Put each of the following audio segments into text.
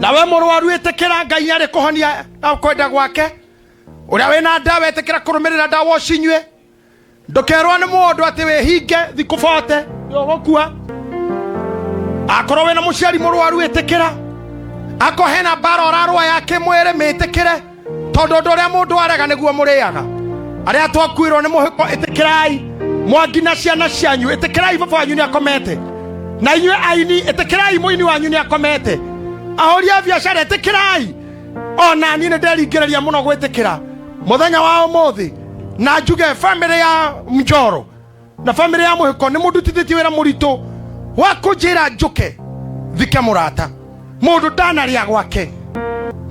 Nawe mũrwaru, ĩtĩkĩra Ngai arĩ kũhonia na kwenda gwake. Ũrĩa wĩna ndawa, ĩtĩkĩra kũrũmĩrĩra ndawa ũcinyue. Ndũkerwo nĩ mũndũ atĩ wĩhinge thikũ bote nĩũgũkua. Akorwo wĩna mũciari mũrwaru, ĩtĩkĩra. Akorwo hena mbara ũrarũa ya kĩmwĩrĩ, mĩtĩkĩre, tondũ ũndũ ũrĩa mũndũ arega nĩguo mũrĩaga. Arĩa twakuĩrwo nĩ mũhĩko, ĩtĩkĩrai. Mwangi na ciana cianyu, ĩtĩkĩrai baba wanyu nĩ akomete. Na inyuĩ aini, ĩtĩkĩrai mũini wanyu nĩ akomete. Ahũri a biacara, ĩtĩkĩrai. Ona niĩ nĩ nderingĩrĩria mũno gwĩtĩkĩra mũthenya wa ũmũthĩ, na njuge bamĩrĩ ya Njoro na bamĩrĩ ya Mũhĩko nĩ mũndutithĩtie wĩra mũritũ wa kũnjĩra njũke thike mũrata, mũndũ ndanarĩa gwake,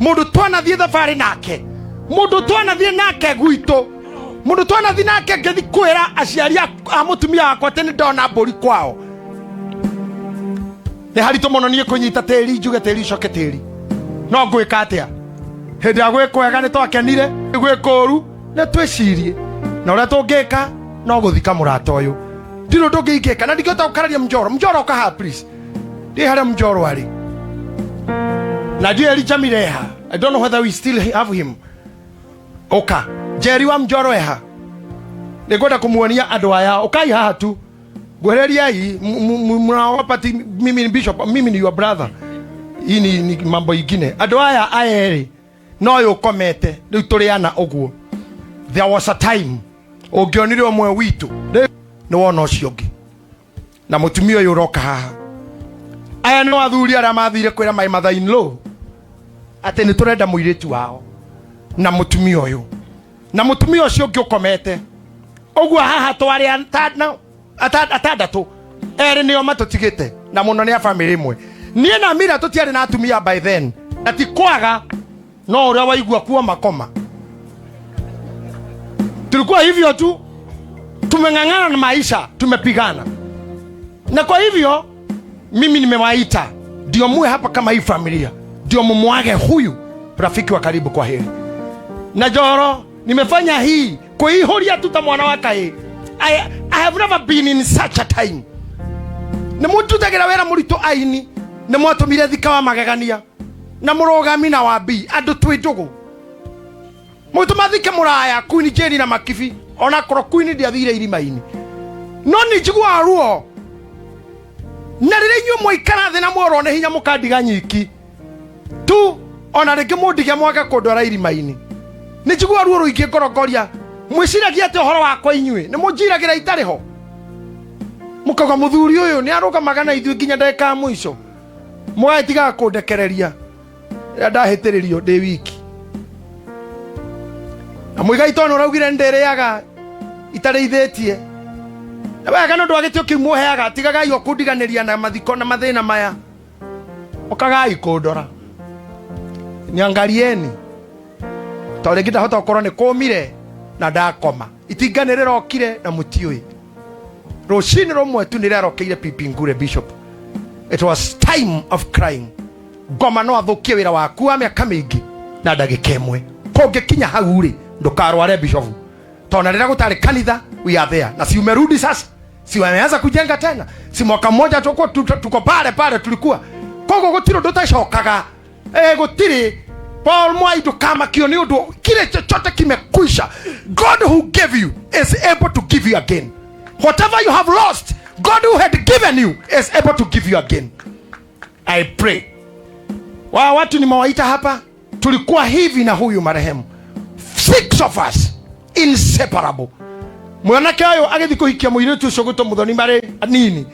mũndũ twanathiĩ thabarĩ nake, mũndũ twanathiĩ nake gwitũ, mũndũ twanathiĩ nake ngĩthi kwĩra aciari a mũtumia wakwa atĩ nĩ ndona mbũri kwao. Nĩ haritũ mũno niĩ kũnyita tĩri, njuge tĩri ũcoke tĩri. No ngwĩka atĩa? Hĩndĩ ya gwĩ kwega nĩ twakenire, gwĩ kũũru nĩ twĩcirie na ũrĩa tũngĩka. No gũthika mũrata ũyũ ndirĩ ũndũ ũngĩ ingĩka, na ndingĩhota gũkararia Mjoro. Mjoro, ũka haha please. Ndĩ harĩa Mjoro arĩ na ndiũĩ Elijah Mireha. I don't know whether we still have him. Ũka, Njeri wa Mjoro eha. Nĩngwenda kũmuonia andũ aya. Ũkai haha tu, ngwehereriai. Mnaogopa ati mimi ni bishop, mimi ni your brother. Hii ni mambo ingine. Andũ aya aya erĩ no ũyũ ũkomete rĩu tũrĩ ana ũguo. There was a time ũngĩonire ũmwe witũ, rĩu nĩ wona ũcio ũngĩ. Na mũtumia ũyũ ũroka haha, aya nĩ athuri arĩa mathire kwĩra my mother in law atĩ nĩ tũrenda mũirĩtu wao na mũtumia ũyũ na mũtumia ũcio ũngĩ ũkomete ũguo haha. Twarĩ atandatũ, erĩ nĩo matũtigĩte, na mũno nĩ a bamĩrĩ ĩmwe. Niĩ na Mira tũtiarĩ na atumia by then, na ti kwaga, no ũrĩa waigua kuo makoma, tulikuwa hivyo tu, tumeng'ang'ana na maisha, tumepigana. Na kwa hivyo mimi nimewaita ndio muwe hapa kama hii familia, ndio mumwage huyu rafiki wa karibu kwa heri. Na Njoro, nimefanya hii kuihuria tu ta mwana wa kaĩ. I have never been in such a time. Nĩ mũndutagira wĩra mũritũ aini, nĩ mwatũmire thika wa magegania na mũrũgami na wambi andũ twĩ ndũgũ mũtũma thike mũraya Queen Jane na Makibi, ona korwo Queen ndiathire irima-inĩ, no nĩ njiguaga ruo. Na rĩrĩa inyuĩ mwaikara thĩ na mworwo nĩ hinya, mũkandiga nyiki tu, ona rĩngĩ mũndige mwage kũndwara irima-inĩ, nĩ njiguaga ruo rũingĩ ngoro ngoria mwĩciragia atĩ ũhoro wakwa. Inyuĩ nĩ mũnjiragĩra itarĩ ho, mũkauga mũthuri ũyũ nĩ arũgamaga na ithuĩ nginya ndagĩka ya mũico, mũgagĩtigaga kũndekereria rĩrĩa ndahĩtĩrĩrio ndĩ wiki. Na mũigai tondũ ũraugire ndĩrĩaga itarĩithĩtie na wega nĩ ũndũ wa gĩtĩo kĩu mũheaga, tigagai o kũndiganĩria na mathiko na mathĩna maya. Ũkagai kũndora, niangalieni, tondũ rĩngĩ ndahota gũkorwo nĩ kũmire na ndakoma. Itinga nĩ rĩrokire na mũtiũĩ rũcinĩ rũmwe tu nĩ rĩarokeire pipi ngure. Bishop, it was time of crying. Ngoma no athũkie wĩra waku wa mĩaka mĩingĩ na ndagĩka ĩmwe. Kũngĩkinya hau rĩ, ndũkarware, bishop, tondũ na rĩrĩa gũtarĩ kanitha, we are there. Na si umerudi sasa, si wameanza kujenga tena? Si mwaka mmoja tuko pale pale tulikuwa? Koguo gũtirĩ ũndũ ũtacokaga. Gũtirĩ. Paul Mwai, ndũkamakio nĩ ũndũ kile chochote kimekwisha. God who gave you is able to give you again. Whatever you have lost, God who had given you is able to give you again. I pray. Wa watu nimewaita hapa, tulikuwa hivi na huyu marehemu, six of us, inseparable. Mwanake ũyũ agĩthiĩ kũhikia mũirĩtu ũcio gwĩtwo Mũthoni marĩ nini.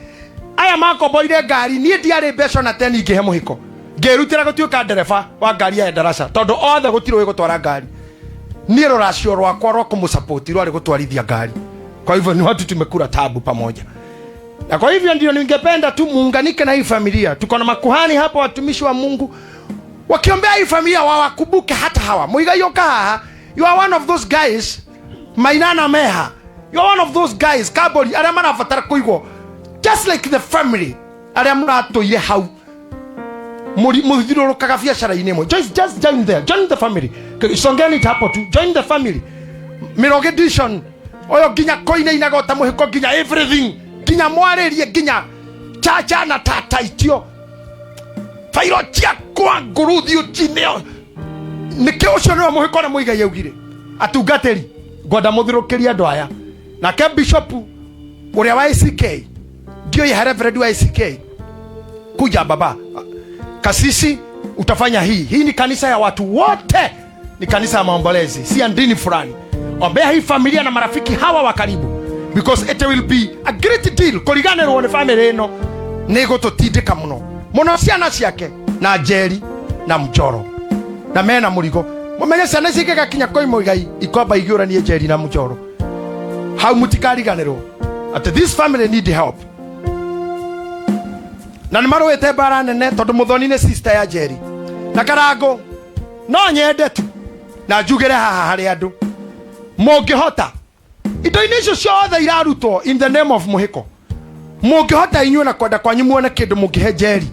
Aya makomboire ngari, niĩ ndiarĩ mbeca na teni ngĩhe mũhiko, ngĩrutĩra gũtuĩka ndereba wa ngari ya ndarasha, tondũ othe gũtirĩ ũĩ gũtwara ngari. Niĩ rũracio rwakwa rwa kũmũsupport rwarĩ gũtwarithia ngari. Kwa hivyo ni watu tumekula tabu pamoja, na kwa hivyo ndio ningependa tu muunganike na hii familia. Tuko na makuhani hapa, watumishi wa Mungu, wakiombea hii familia wawakumbuke hata hawa. Muigai, ũka haha. You are one of those guys. Mainana meha, you are one of those guys. Kabori, arĩa marabatara kũigwo just like the family arĩa mũratũire hau mũthiũrũrũkaga biacara-inĩ ĩmwe. Just join there, join the family. Songeni hapo tu, join the family. Mĩroge Dishon ũyũ nginya kũinainaga ota mũhĩko, nginya everything, nginya mwarĩrie, nginya chacha na tata itio bairo ciakwa. Mũhĩko wa ngũrũ thiĩ ũcine nĩkĩo ũcio nĩwe mũhĩko na Mũigai augire atungatĩri ngwenda mũthirũkĩrie andũ aya. Nake bishop ũrĩa wa ACK ndiũĩ reverend wa ACK kuja baba kasisi, utafanya hii hii ni kanisa ya watu wote, ni kanisa ya maombolezi, si ya dini fulani. Ombea hii familia na marafiki hawa wa karibu, because it will be a great deal kũriganĩrwo nĩ family ĩno nĩ gũtũtindĩka mũno mũno, ciana ciake na Njeri na Mjoro na mena mũrigo. Mũmenye ciana ici ingĩgakinya kwĩ Mũigai ikwamba igĩũranie Njeri na Mjoro hau, mũtikariganĩrwo atĩ this family need help. Na nĩ marũĩte mbara nene tondũ Mũthoni nĩ sister ya Njeri na Karango. No nyende tu na njugĩre haha harĩ andũ mũngĩhota indo-inĩ icio ciothe irarutwo in the name of mũhĩko, mũngĩhota inyuĩ na kwenda kwanyu muone kĩndũ mũngĩhe Njeri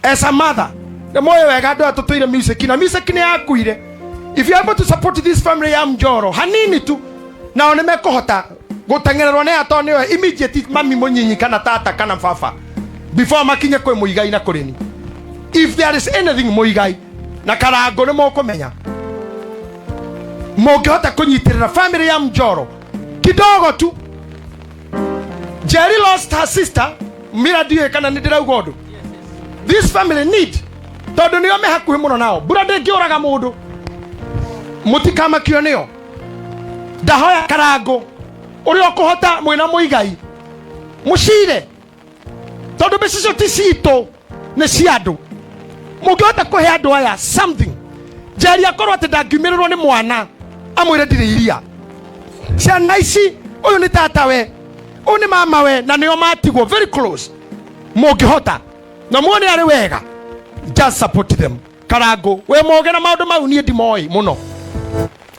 as a mother. Nĩ moĩ wega andũ aya tũtũire music na music nĩ yakuire. If you are able to support this family ya Mjoro hanini tu, nao nĩ mekũhota gũteng'ererwo nĩ ato nĩo immediate mami mũnyinyi kana tata kana baba before makinye kwĩ Mũigai na kũrĩni. If there is anything, Mũigai na Karango nĩ mũkũmenya mũngĩhota kũnyitĩrĩra family ya Mjoro kidogo tu. Jerry lost her sister Mira, ndiũĩ kana nĩ ndĩrauga ũndũ. This family need, tondũ nĩo me hakuhĩ mũno nao. Mbura ndĩngĩũraga mũndũ, mũtikamakio nĩo. Ndahoya Karango ũrĩa ũkũhota mwĩna Mũigai mũcire, tondũ mbeca icio ti citũ, nĩ cia andũ. Mũngĩhota kũhe andũ aya something, Njeri akorwo atĩ ndangiumĩrĩrwo nĩ mwana amwĩre ndirĩ iria. Ciana ici, ũyũ nĩ tata we, ũyũ nĩ mama we, na nĩo matigwo very close. Mũngĩhota na muone arĩ wega, just support them. Karango we moge na maũndũ mau niĩ ndimoĩ mũno,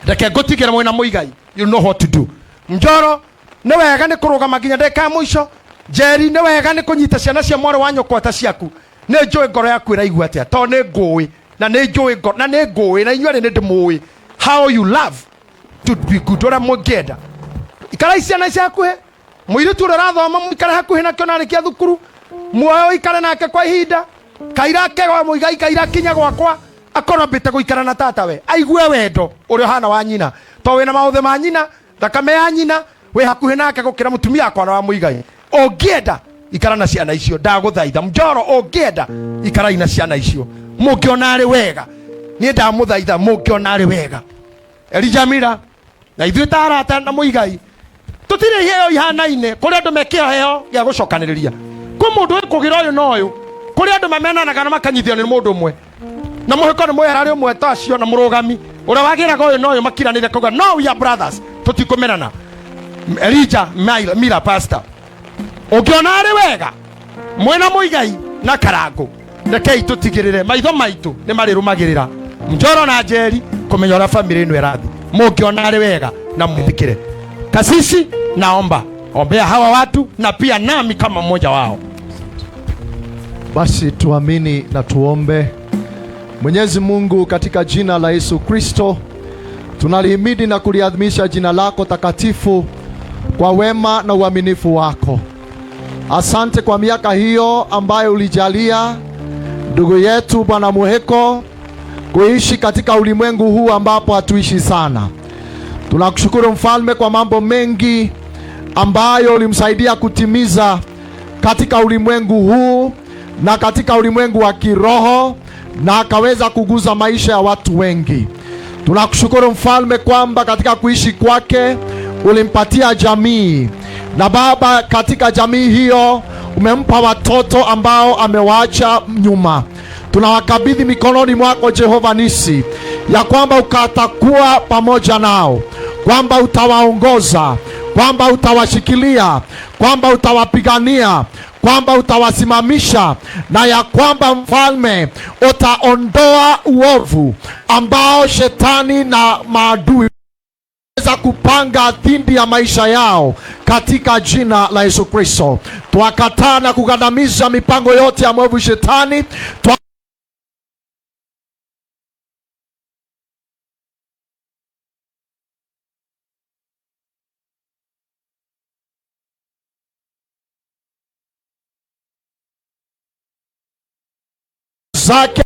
reke ngũtigĩre mwĩna Mũigai, you know what to do. Njoro nĩ wega nĩ kũrũgama nginya ndagĩka ya mũico. Njeri nĩ wega nĩ kũnyita ciana cia mwarĩ wa nyũkwa ta ciaku. Nĩ njũĩ ngoro yaku ĩraigua atĩa, tondũ nĩ ngũĩ na nĩ njũĩ ngoro na nĩ ngũĩ na inyuĩ erĩ nĩ ndĩmũĩ how you love to be good. Ũrĩa mũngĩenda ikarai ciana ici hakuhĩ, mũirĩtu ũrĩa ũrathoma mũikare hakuhĩ nakĩo na arĩkia thukuru muoyo ũikare nake kwa ihinda kaira ke gwa Mũigai, kaira kinya gwakwa akorwo ambĩte gũikara na tata we aigue wendo ũrĩa ũhana wa nyina, to wĩna maũthĩ ma nyina, thakame ya nyina wĩ hakuhĩ nake gũkĩra mũtumia wakwa na wa Mũigai. Ũngĩenda ikara na ciana icio, ndagũthaitha. Mjoro, ũngĩenda ikarai na ciana icio mũngĩona arĩ wega. Niĩ ndamũthaitha mũngĩona arĩ wega. Elijah Mira na ithuĩ ta arata na Mũigai tũtirĩ iheo ihanaine. Kũrĩ andũ me kĩheo gĩa gũcokanĩrĩria, kwĩ mũndũ ũkũgĩra ũyũ na ũyũ, kũrĩ andũ mamenanaga na makanyithio nĩ mũndũ ũmwe na mũhĩko nĩ mwehera ũmwe ta acio na mũrũgami ũrĩa wagĩraga ũyũ na ũyũ makiranĩire kauga no we are brothers, tũtikũmenana. Elijah Mira pastor, ũngĩona arĩ wega mwĩna Mũigai na Karango, rekei tũtigĩrĩre maitho maitũ nĩ marĩrũmagĩrĩra Njoro na Njeri kũmenya ũrĩa family ĩno ĩrathi, mũngĩona arĩ wega na mwĩtĩkĩre. Kasisi, naomba ombea hawa watu na pia nami kama mmoja wao. Basi tuamini na tuombe. Mwenyezi Mungu, katika jina la Yesu Kristo, tunalihimidi na kuliadhimisha jina lako takatifu kwa wema na uaminifu wako. Asante kwa miaka hiyo ambayo ulijalia ndugu yetu Bwana Muheko kuishi katika ulimwengu huu ambapo hatuishi sana. Tunakushukuru Mfalme kwa mambo mengi ambayo ulimsaidia kutimiza katika ulimwengu huu na katika ulimwengu wa kiroho, na akaweza kuguza maisha ya watu wengi. Tunakushukuru Mfalme kwamba katika kuishi kwake ulimpatia jamii, na Baba, katika jamii hiyo umempa watoto ambao amewaacha nyuma. Tunawakabidhi mikononi mwako Jehova Nisi, ya kwamba ukatakuwa pamoja nao, kwamba utawaongoza, kwamba utawashikilia, kwamba utawapigania, kwamba utawasimamisha, na ya kwamba Mfalme utaondoa uovu ambao shetani na maadui za kupanga dhidi ya maisha yao katika jina la Yesu Kristo. Twakataa na kugandamiza mipango yote ya mwovu shetani. zake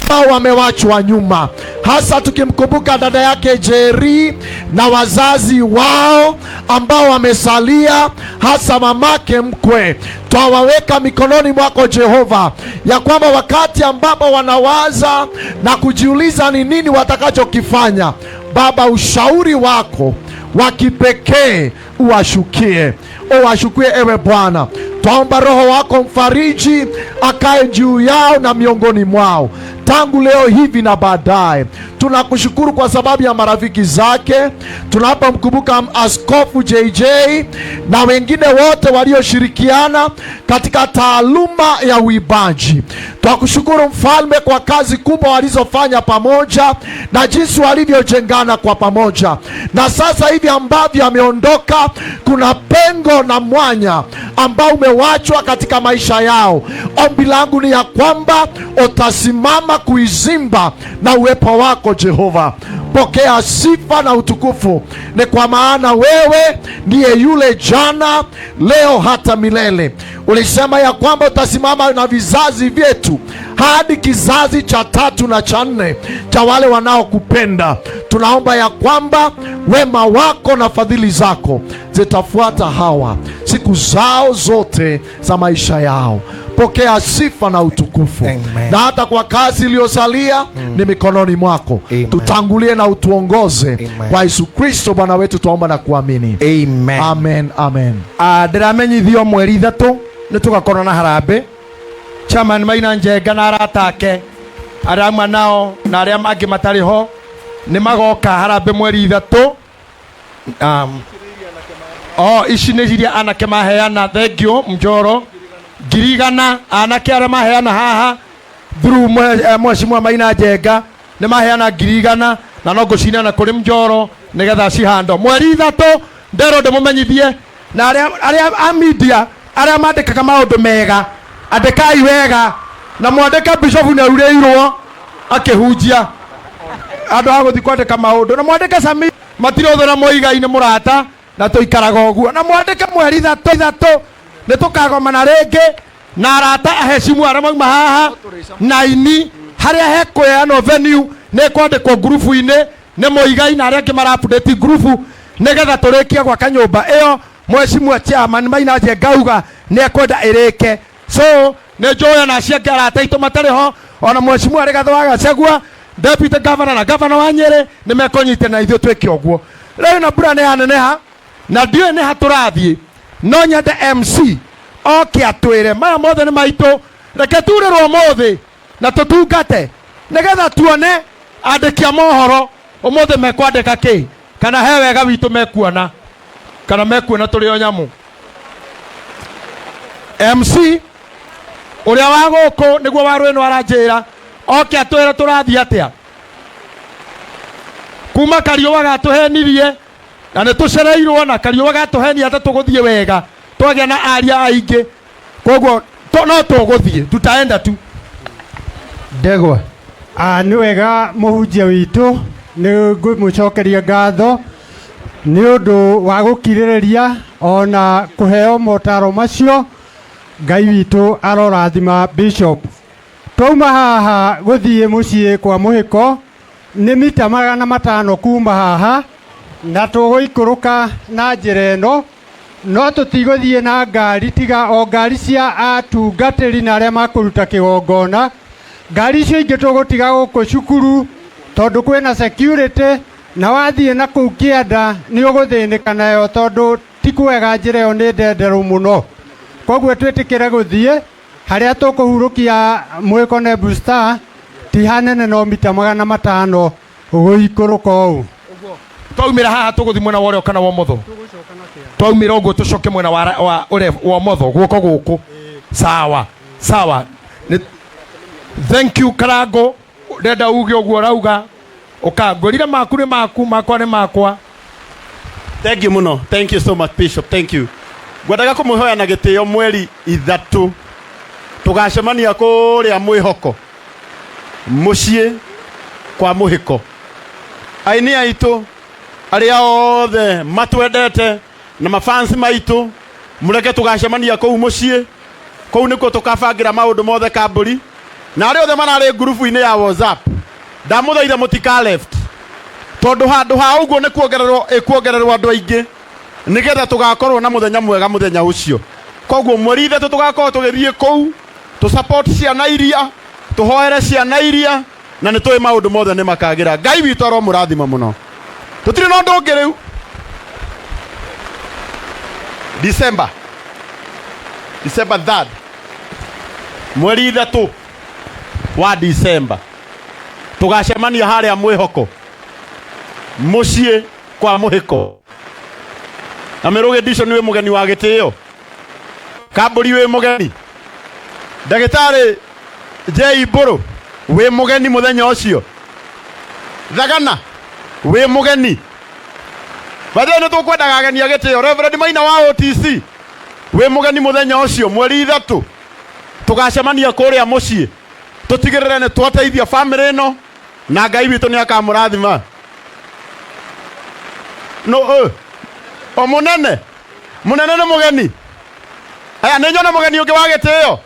ambao wamewachwa nyuma, hasa tukimkumbuka dada yake Jerry na wazazi wao ambao wamesalia, hasa mamake mkwe. Twawaweka mikononi mwako Jehova, ya kwamba wakati ambapo wanawaza na kujiuliza ni nini watakachokifanya, Baba, ushauri wako wa kipekee uwashukie, uwashukie ewe Bwana. Twaomba Roho wako mfariji akae juu yao na miongoni mwao tangu leo hivi na baadaye. Tunakushukuru kwa sababu ya marafiki zake, tunapomkumbuka Askofu JJ na wengine wote walioshirikiana katika taaluma ya uimbaji. Twakushukuru Mfalme kwa kazi kubwa walizofanya pamoja na jinsi walivyojengana kwa pamoja, na sasa hivi ambavyo ameondoka, kuna pengo na mwanya ambao umewachwa katika maisha yao. Ombi langu ni ya kwamba utasimama kuizimba na uwepo wako Jehova. Pokea sifa na utukufu, ni kwa maana wewe ndiye yule jana, leo, hata milele. Ulisema ya kwamba utasimama na vizazi vyetu hadi kizazi cha tatu na cha nne cha wale wanaokupenda. Tunaomba ya kwamba wema wako na fadhili zako zitafuata hawa siku zao zote za maisha yao. Pokea sifa na utukufu. Amen. Na hata kwa kazi iliyosalia ni mikononi mwako. Amen. Tutangulie na utuongoze. Amen. Kwa Yesu Kristo Bwana wetu tuomba na kuamini. Amen. Amen, amen. Ndĩramenyithio mweri ithatũ nĩ tũgakorwo na harambĩ. Chairman Maina Njenga na arata ake arĩa amwe nao na arĩa angĩ matarĩ ho nĩ magoka harambĩ mweri ithatũ. O ici nĩ iria anake maheana, thank you Mjoro, 100,000 anake arĩa maheana haha through Mheshimiwa Maina Njenga nĩ maheana 100,000 na no ngũcineana kũrĩ Mjoro nĩgetha cihando mweri ithatũ. Nderwo ndĩmũmenyithie na arĩa a media arĩa mandĩkaga maũndũ mega, andĩkai wega na mwandĩke Bishop nĩ aurĩirwo akĩhunjia andũ a gũthiĩ kwandĩka maũndũ, na mwandĩke Sami matirĩ ũthũ na Mũigai nĩ mũrata na tũikaraga ũguo, na mwandĩke mweri ithatũ nĩ tũkagomana rĩngĩ na arata ahecimu arĩa mauma haha na ini harĩa hekũheanwo venue nĩ kwandĩkwo ngurubu-inĩ nĩ Mũigai na arĩa angĩ mara-update ngurubu nĩgetha tũrĩkie gwaka nyũmba ĩyo. Mheshimiwa Chairman Maina Njenga auga nĩ ekwenda ĩrĩke, so nĩ njũĩ ona acio angĩ arata aitũ matarĩ ho, ona Mheshimiwa Rigathĩ wa Gachagua, deputy governor na governor wa Nyĩrĩ nĩ mekũnyitana na ithuĩ twĩke ũguo. Rĩu na mbura nĩ yaneneha na ndiũĩ nĩ ha tũrathiĩ, no nyende MC oke atwĩre maya mothe nĩ maitũ. Reke turĩrwo ũmũthĩ na tũtungate nĩgetha tuone andĩki a mohoro ũmũthĩ mekwandĩka kĩ, kana he wega witũ mekuona, kana mekuona tũrĩ o nyamũ. MC ũrĩa wa gũkũ nĩguo wa rwĩno aranjĩra oke atwĩre tũrathiĩ atĩa kuma kariũa gatũhenirie na nĩ tũcereirwo na kariũa gatũhenia atĩ tũgũthiĩ wega twagĩa na aria aingĩ, koguo no tũgũthiĩ, tutaenda tu. Ndegwa. Nĩ wega mũhunjia witũ, nĩ ngũmũcokeria ngatho nĩ ũndũ wa gũkirĩrĩria ona kũheo motaro macio. Ngai witũ arorathima Bishop. Twauma haha gũthiĩ mũciĩ kwa mũhĩko nĩ mita 500 kuma haha, na tũgũikũrũka na njĩra ĩno, no tũtigũthiĩ na ngari tiga o ngari cia atungatĩri na arĩa makũruta kĩgongona. Ngari icio ingĩ tũgũtiga gũkũ cukuru tondũ kwĩna security, na wathiĩ na kũu kĩanda nĩ ũgũthĩnĩka nayo tondũ ti kwega, njĩra ĩyo nĩ ndenderũ mũno. Koguo twĩtĩkĩre gũthiĩ harĩa tũkũhurũkia mwĩko Nebu Star ti hanene no mita 500 gũikũrũka ũũ. Twaumĩra haha tũgũthiĩ mwena wa ũrĩo kana wa ũmotho? Twaumĩra ũguo tũcoke mwena wa ũrĩa wa ũmotho guoko gũkũ. Sawa sawa. Thank you Karango, ndenda uge ũguo ũrauga ũkangũrire maku nĩ maku, makwa nĩ makwa. Thank you muno. Thank you so much, Bishop. Thank you. Ngwendaga kũmũhoya na gĩtĩo mweri ithatũ tũgacemania kũrĩa mwĩhoko mũciĩ kwa mũhĩko. Aini aitũ arĩa othe matwendete na mafansi maitũ, mũreke tũgacemania kũu mũciĩ. Kũu nĩkuo tũkabangĩra maũndũ mothe kambũri. Na arĩa othe mararĩ ngurubu-inĩ ya WhatsApp, ndamũthaitha mũtika left, tondũ handũ ha ũguo nĩ kuongererwo ĩkuongererwo andũ aingĩ nĩgetha tũgakorwo na mũthenya mwega mũthenya ũcio. Koguo mweri 3 tũgakorwo tũgĩthiĩ kũu tũ support ciana iria, tũhoere ciana iria, na nĩ tũĩ maũndũ mothe nĩ makagĩra. Ngai witũ aromũrathima mũno. Tũtirĩ na ũndũ ũngĩ rĩu. December, December 3rd, mweri 3 wa December, tũgacemania harĩa Mwĩhoko mũciĩ kwa Mũhĩko. Na Mĩrũgĩ Edition wĩ mũgeni wa gĩtĩo, Kambũri wĩ mũgeni, Ndagĩtarĩ J Mbũrũ wĩ mũgeni mũthenya ũcio, Thagana wĩ mũgeni. By the way, nĩ tũkwendaga ageni a gĩtĩo. Reverend Maina wa OTC wĩ mũgeni mũthenya ũcio mweri 3 tũgacemania kũrĩa mũciĩ, tũtigĩrĩre nĩ twateithia famĩlĩ ĩno, na Ngai witũ nĩ akamũrathima. No, o mũnene mũnene nĩ mũgeni. Aya, nĩ nyona mũgeni ũngĩ wa gĩtĩo.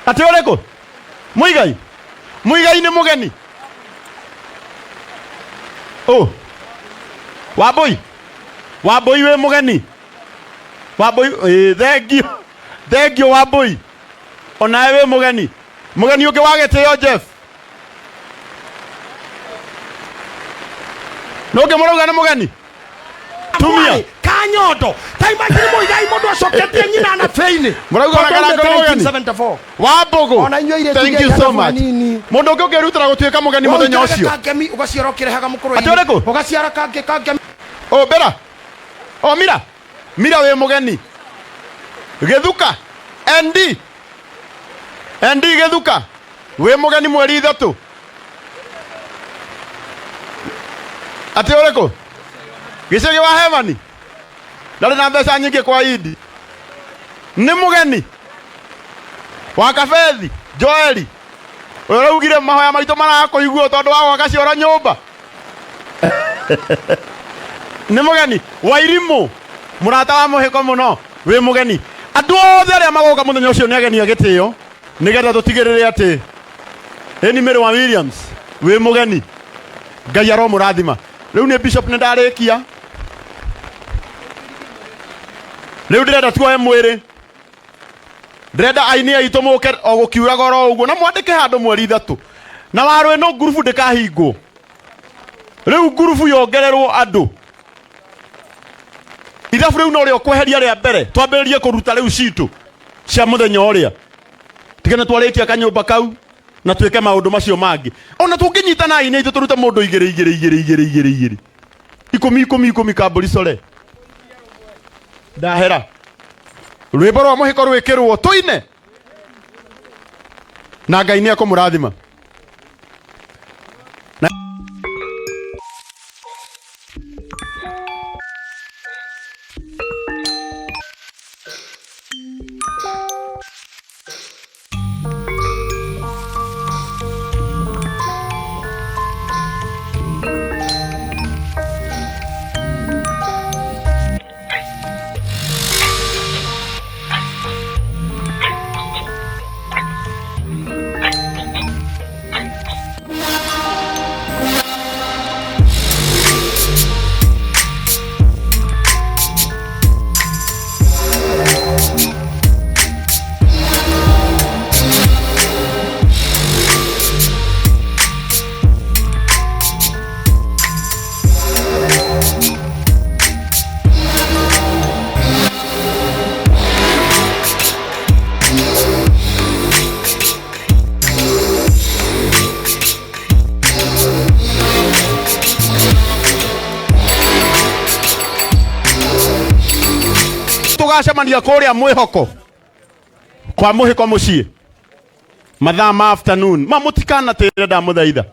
Atĩ ũrĩkũ? Mũigai. Mũigai nĩ mũgeni. Ũ. Wambũi. Wambũi wĩ mũgeni. Wambũi, ĩĩ, thengiũ. Thengiũ Wambũi. Onawe wĩ mũgeni. Mũgeni ũngĩ wa gĩtĩo Jeff. Nũ ũngĩ mũrauga nĩ mũgeni? Tumia. Kanyondo. Ta imagine Muigai mundu acoketie nyina na feini. Mũrauga ona Karangũ nĩ mũgeni? 1974. Wambũgũ. Ona inyuĩ airĩtu Thank you iria so much. nini. Mũndũ ũngĩ ũngĩrutĩra gũtuĩka mũgeni mũthenya ũcio. Kangemi ugaciara ũkĩrehaga mũkũrũ. Atĩ ũrĩkũ? Ugaciara kangĩ kangemi. O Bera. O Mira. Mira wĩ mũgeni. Gĩthuka. ND. ND Gĩthuka. Wĩ mũgeni mweri 3. Atĩ ũrĩkũ? Gĩcagi wa Hemani. Ndarĩ na mbeca nyingĩ kwa Idi. Nĩ mũgeni. Wa Kabethi, Joeli. Ũrĩa ũraugire mahoya maitũ marakũigua tondũ wa gwaka cioro nyũmba. Nĩ mũgeni. Wairimũ, mũrata wa mũhĩko mũno, wĩ mũgeni. Andũ othe arĩa magoka mũthenya ũcio nĩ ageni a gĩtĩo, nĩgetha tũtigĩrĩre atĩ ĩni Mary wa Williams wĩ mũgeni. Ngai aromũrathima. Rĩu nĩ Bishop nĩ ndarĩkia. Rĩu ndĩrenda tuoe mwĩrĩ. Ndĩrenda aini aitũ mũke o gũkiuraga oro ũguo na mwandĩke handũ mweri 3. Na warũ ĩno ngurubu ndĩkahingwo. Rĩu ngurubu yongererwo andũ. Ithabu rĩu no rĩo kweheria rĩa mbere, twambĩrĩrie kũruta rĩu citũ cia mũthenya ũrĩa. Tigane twarĩkia kanyũmba kau na twĩke maũndũ macio mangĩ. Ona tũngĩnyitana aini aitũ tũrute mũndũ igĩrĩ igĩrĩ igĩrĩ igĩrĩ igĩrĩ igĩrĩ. Ikũmi ikũmi ikũmi kambũri core. Ndahera. Rwĩmbo rwa mũhĩko rwĩkĩrwo tũine. Na Ngai nĩ ekũmũrathima. Tugacemania kuria mwihoko kwa muhiko mucii mathaa ma afternoon ma mutikana tire ndamuthaitha.